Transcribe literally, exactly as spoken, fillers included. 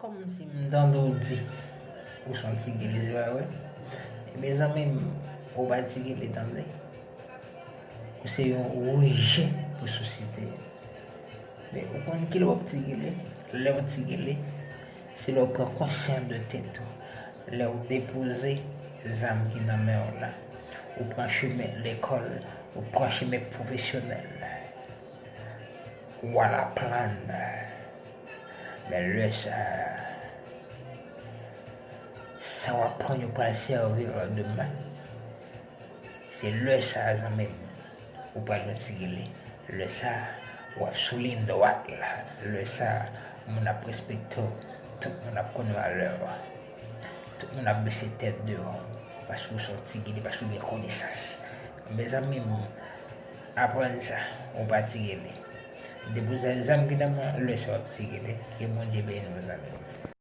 Kòmsi m tande w di ou se yon ti gele, se pa vre? Ebyen, zanmi m, ou pa ti gele, tande. Ou se yon rejè pou sosyete a. Men ou konn kilè w ap ti gele? Lè w ti gele, se lè w pran konsyans de tèt ou. Lè w depoze zam ki nan men w la. Ou pran chemen lekòl, ou pran chemen pwofesyonèl. W al aprann. Men lè sa, sa w aprann yo pral sèvi w demen. Se lè sa, zanmi m, ou pral yon ti gele. Lè sa, w ap sou liy dwat la. Lè sa, moun ap respekte w. Tout moun ap konn valè w. Tout moun ap bese tèt devan w. Paske w se yon ti gele, paske w gen konesans. Mezanmi m, aprann sa, ou pa ti gele. Depi w zam ki nan men w, lè sa w ap ti gele. Ke Bondye beni w, zanmi m.